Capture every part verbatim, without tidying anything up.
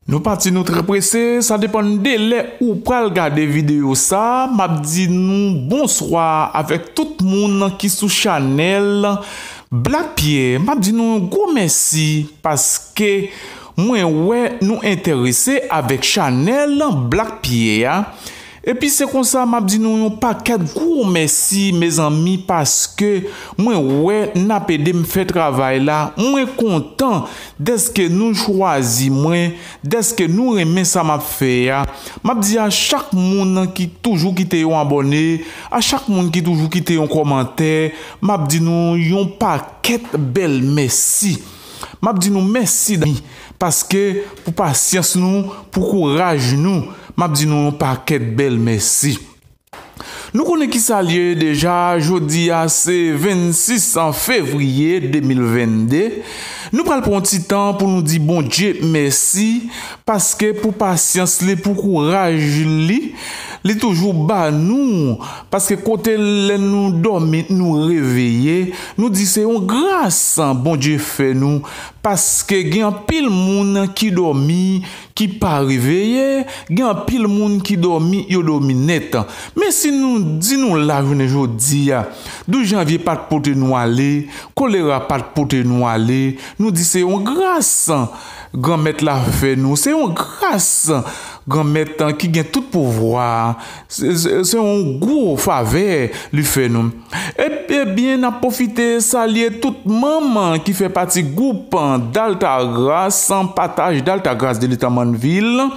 Nou pati, nou trè prese, sa depann de lè ou pral gade videyo sa. M ap di nou bonswa avèk tout moun ki sou chanèl Black Pierre. M ap di nou yon gwo mèsi paske mwen wè nou enterese avèk chanèl Black Pierre a. Epi se konsa m ap di nou yon pakèt gwo mèsi, mezanmi, paske mwen wè n ap ede m fè travay la. Mwen kontan dèske nou chwazi mwen, dèske nou renmen sa m ap fè a. M ap di a chak moun ki toujou kite yon abòne, a chak moun ki toujou kite yon kòmantè, m ap di nou yon pakèt bèl mèsi. M ap di nou mèsi, paske pou pasyans nou, pou kouraj nou, m ap di nou yon pakèt bèl mèsi. Nou konnen ki sa l ye deja, jodi a se vennsis fevriye de mil vennde. Nou pral pran yon ti tan pou nou di Bondye mèsi, paske pou pasyans li, pou kouraj li, li toujou ba nou, paske kote lè nou dòmi, nou reveye, nou di se yon gras Bondye fè nou, paske gen anpil moun ki dòmi, ki pa reveye, gen anpil moun ki dòmi, yo dòmi nèt. Men si nou di nou la jounen jodi a, douz janvye pa t pote nou ale, kolera pa t pote nou ale, nou di se yon gras Granmèt la fè nou, se yon gras Granmèt ki gen tout pouvwa, se, se, se yon gwo favè li fè nou. E, ebyen, n ap pwofite salye tout manm ki fè pati gwoup Daltagras, pataj Daltagras de Letan Mannvil.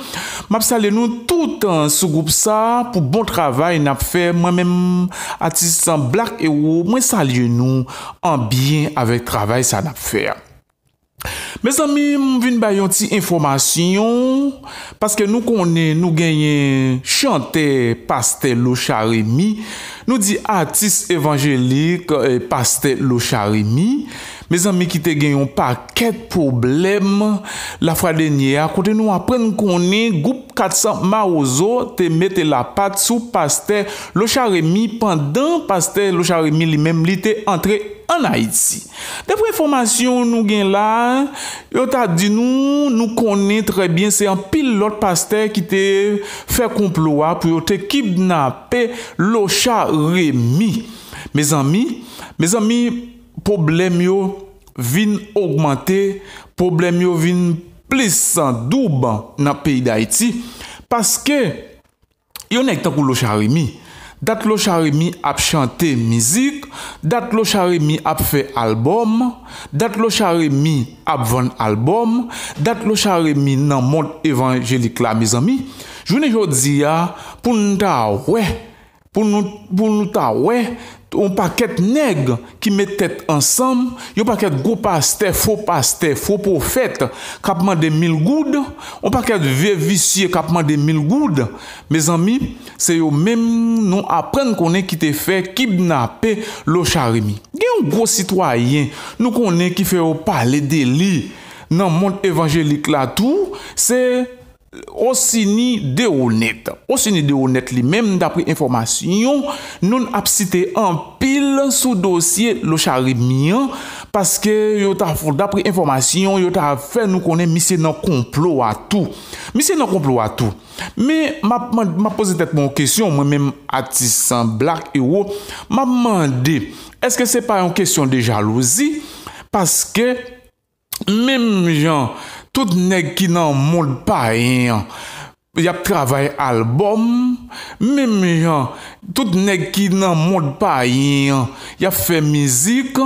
M ap salye nou tout sou gwoup sa pou bon travay n ap fè. Mwen menm, atis Black Hero, mwen salye nou an byen avèk travay sa n ap fè a. Mezanmi, m vin bay yon ti enfòmasyon, paske nou konnen nou genyen chantè pastè Locha Remy, nou di atis evanjelik, eh, pastè Locha Remy. Mezanmi, ki te gen yon pakèt pwoblèm lafwa dènyè a, kote nou aprann konnen gwoup kat san Mawozo te mete lapat sou pastè Locha Remy pandan pastè Locha Remy li menm li te antre ann Ayiti. Dapre enfòmasyon nou gen la, yo ta di nou, nou konnen trè byen se anpil lòt pastè ki te fè konplo a pou yo te kidnape Locha Remy. Mezanmi, mezanmi, pwoblèm yo vin ogmante, pwoblèm yo vin plis doub nan peyi Dayiti, paske yon nèg tankou Locha Remy, dat Locha Remy ap chante mizik, dat Locha Remy ap fè albòm, dat Locha Remy ap vann albòm, dat Locha Remy nan mond evanjelik la, mezanmi. Jounen jodi a, pou n ta wè, pou nou, pou nou ta wè, yon pakèt nèg ki met tèt ansanm, yon pakèt gwo pastè, fo pastè, fo pwofèt k ap mande mil goud, yon pakèt vye visye k ap mande mil goud. Mezanmi, se yo menm nou aprann konnen ki te fè kidnape Locha Remy. Gen yon gwo sitwayen nou konnen ki fè yo pale de li nan mond evanjelik la tou, se Osini Deronèt. Osini Deronèt li menm, dapre enfòmasyon, nou ap site anpil sou dosye Locha Remy an, paske yo ta, dapre enfòmasyon, yo ta fè nou konnen misye nan konplo a tou. Misye nan konplo a tou. Men, m ap mand-, m ap poze tèt mwen yon kesyon, mwen menm atis Black Hero, m ap mande, èske se pa yon kesyon de jalouzi? Paske, menm jan tout nèg ki nan mond payen an, y ap travay albòm, menm jan tout nèg ki nan mond payen an, y ap fè mizik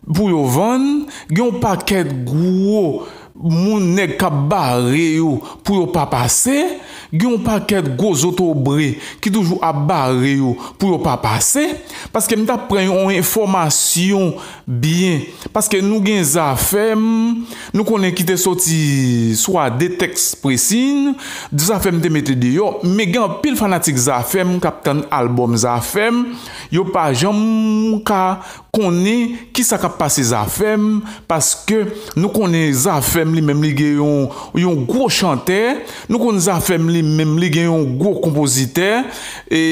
pou yo vann, gen yon pakèt gwo moun, nèg k ap bare yo pou yo pa pase, gen yon pakèt gwo zotobre ki toujou ap bare yo pou yo pa pase, paske m t ap pran yon enfòmasyon byen, paske nou gen Zafèm, nou konnen ki te soti swa de tèks presi, Zafèm te mete deyò, men gen anpil fanatik Zafèm k ap tann albòm Zafèm, yo pa janm ka konnen kisa k ap pase Zafèm, paske nou konnen Zafèm li menm li gen yon, yon gwo chantè, nou konnen Zafèm li menm li gen yon gwo konpozitè, e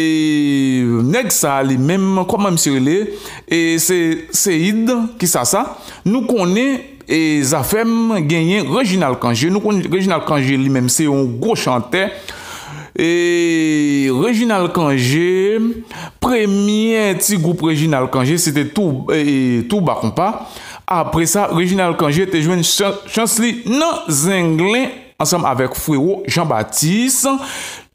nèg sa li menm, kòman misye rele? E se Seid, kisa sa? Nou konnen E Zafèm genyen Reginald Cangé. Nou konn Reginald Cangé li menm se yon gwo chantè. E Reginald Cangé, premye ti gwoup Reginald Cangé se te Tou, e, Touba Konpa. Apre sa, Reginald Cangé te jwenn chan- chans li nan Zenglen ansanm avèk Frewo Jean Baptiste.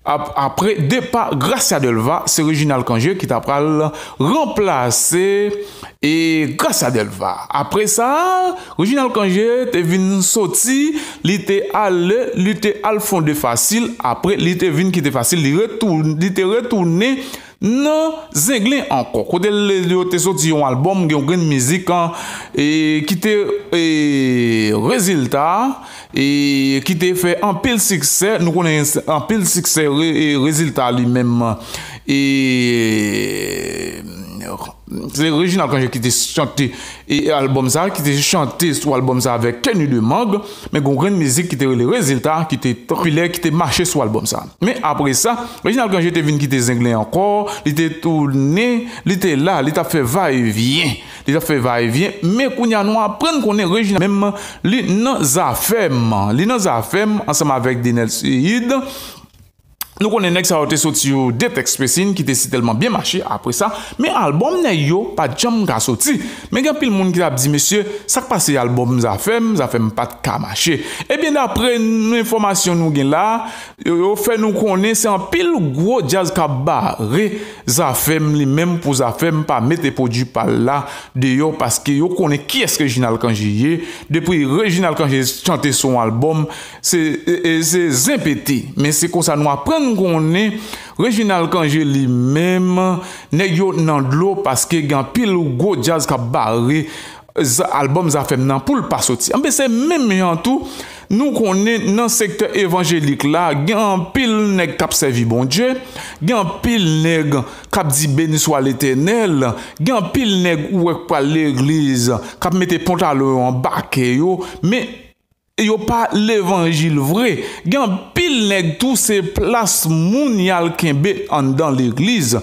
Ap- apre depa Gracia Delva, se Reginald Cangé ki ta pral ranplase e Gracia Delva. Apre sa, Reginald Cangé te vin soti, li te ale, li te al fonde Fasil, apre li te vin kite Fasil, li retourn- li te retounen nan Zenglen ankò. Kote l- yo te soti yon albòm, gen yon grenn mizik an, e, ki te e, rezilta, e, ki te fè anpil siksè. Nou konnen anpil siksè re- e, rezilta li menm. E, se Reginald Cangé ki te chante e albòm sa, ki te chante sou albòm sa avèk Kenny de Mang, men gon grenn mizik ki te rele Rezilta, ki te popilè, ki te mache sou albòm sa. Men apre sa, Reginald Cangé te vin kite Zenglen ankò, li te tounen, li te la, li t ap fè va e vyen. Li t ap fè va e vyen, men kounye a nou aprann konnen Reginald menm li nan Zafèm. Li nan Zafèm ansanm avèk Denel Seid. Nou konnen nèg sa yo te soti yo de tèks Pesin ki te sitèlman byen mache apre sa, men albòm nèg yo pa t janm ka soti. Men gen anpil moun ki t ap di, "Mesye, sa k pase albòm Zafèm? Zafèm pa t ka mache." Ebyen, dapre nou enfòmasyon nou gen la, yo, yo fè nou konnen se anpil gwo djaz k ap bare Zafèm li menm pou Zafèm pa mete pwodui pa l la deyò, paske yo konnen kiyès Reginald Cangé ye. Depi Reginald Cangé chante sou yon albòm, se, e, e, se zen pete. Men se konsa nou aprann konnen Reginald Cangé li menm, nèg yo nan dlo paske gen anpil gwo djaz k ap bare za- albòm Zafèm nan pou l pa soti. Anben, se menm jan tou, nou konnen nan sektè evanjelik la, gen anpil nèg k ap sèvi Bondye, gen anpil nèg k ap di, "Beni swa Letènèl", gen anpil nèg ou wè k pral legliz, k ap mete pantalon yo anba kè yo, men yo pa levanjil vre. Gen anpil nèg tou, se plas moun y al kenbe anndan legliz.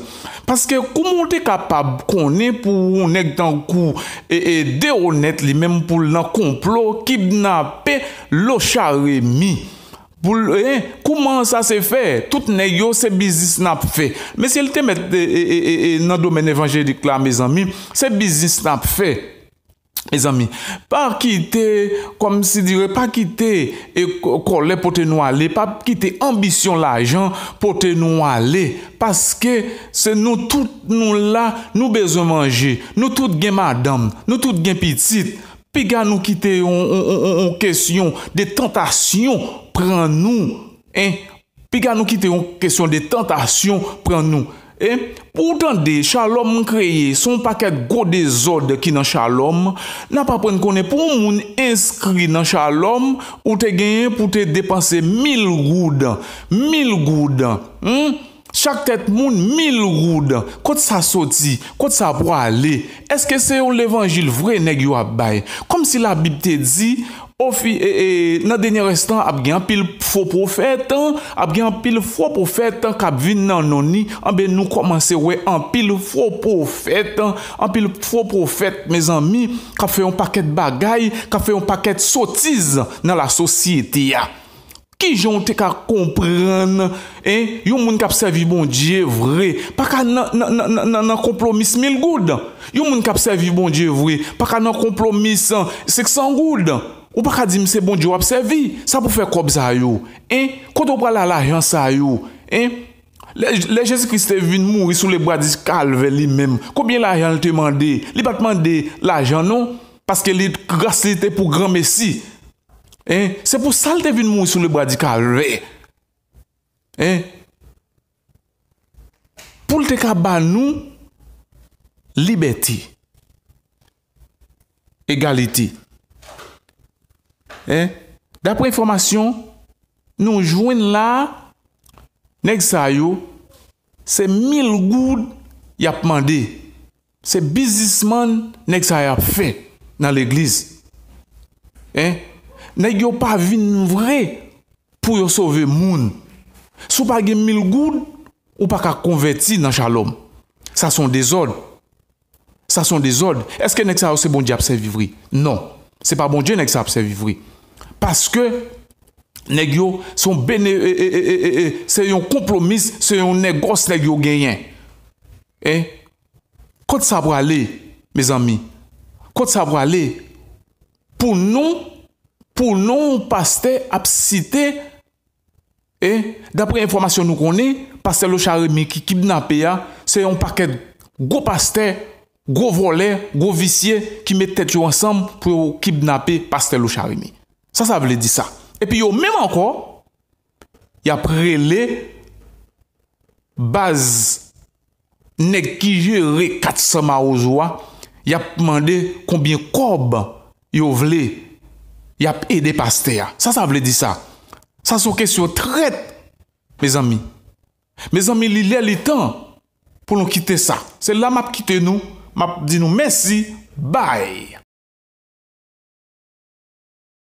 Paske kouman w te kapab konnen pou yon nèg tankou, e, e, Deonèt li menm pou l nan konplo, kidnape Locha Remy? Pou l, e, kouman sa se fè? Tout nèg yo se biznis n ap fè. Men si l te mèt, e, e, e, e, e, nan domèn evanjelik la, mezanmi, se biznis n ap fè. Mezanmi, pa kite, kòmsidire, pa kite, e, kò- kòlè pote nou ale, pa kite anbisyon lajan pote nou ale, paske se nou tout nou la, nou bezwen manje, nou tout gen madanm, nou tout gen pitit. Piga nou kite yon, yon, yon, yon, yon kesyon de tantasyon pran nou, en, Piga nou kite yon kesyon de tantasyon pran nou. E, pou w tande, Shalom kreye, se yon pakèt gwo dezòd ki nan Shalom. N ap aprann konnen pou yon moun enskri nan Shalom, ou te genyen pou te depanse mil goud. Mil goud. Hmm? Chak tèt moun, mil goud. Kot sa soti? Kot sa pwale? Èske se yon levanjil vre nèg yo ap bay? Kòmsi Labib te di, Ofi, e, e, nan dènye rès tan, ap gen anpil fo pwofèt, ap gen anpil fo pwofèt k ap vin nan non ni. Anben, nou kòmanse wè anpil fo pwofèt, anpil fo pwofèt, mezanmi, k ap fè yon pakèt bagay, k ap fè yon pakèt sotiz nan lasosyete a. Kijan w te ka konprann, en, yon moun k ap sèvi Bondye vre, pa ka nan, nan, nan, nan, nan, nan konplomis mil goud? Yon moun k ap sèvi Bondye vre, pa ka nan konplomis, en, senk san goud? Ou pa ka di m se Bondye w ap sèvi. Sa pou fè kòb sa yo? En? Kote w pral al lajan sa yo? En? Lè, lè Jezi Kris te vin mouri sou lebwa di Kalvè li menm, konbyen lajan l te mande? Li pa t mande lajan non, paske li, gras li te pou granmesi. En? Se pou sa l te vin mouri sou lebwa di Kalvè. En? Pou l te ka ba nou libète, egalite. En? Dapre enfòmasyon nou jwenn la, nèg sa yo, se mil goud y ap mande. Se biznismann nèg sa y ap fè nan legliz. En? Nèg yo pa vin vre pou yo sove moun. Si w pa gen mil goud, ou pa ka konvèti nan Shalom. Sa se yon dezòd. Sa se yon dezòd. Èske nèg sa yo se Bondye ap sèvi vre? Non. Se pa Bondye nèg sa ap sèvi vre. Paske nèg yo se yon bene, e, e, e, e, e, e, se yon konplomis, se yon negòs nèg yo genyen. E kot sa prale, mezanmi? Kot sa prale? Pou nou, pou nou, pastè ap site, e dapre enfòmasyon nou konnen, pastè Lochard Remy ki kidnape a, se yon pakèt gwo pastè, gwo vòlè, gwo visye ki met tèt yo ansanm pou yo kidnape pastè Lochard Remy. Sa sa vle di sa? Epi yo menm ankò, y ap rele baz nèg ki jere kat san Mawozo a, y ap mande konbyen kòb yo vle, y ap ede pastè a. Sa sa vle di sa? Sa se yon kesyon trèt, mezanmi. Mezanmi, li lè li tan pou nou kite sa. Se la m ap kite nou, m ap di nou mèsi, bay.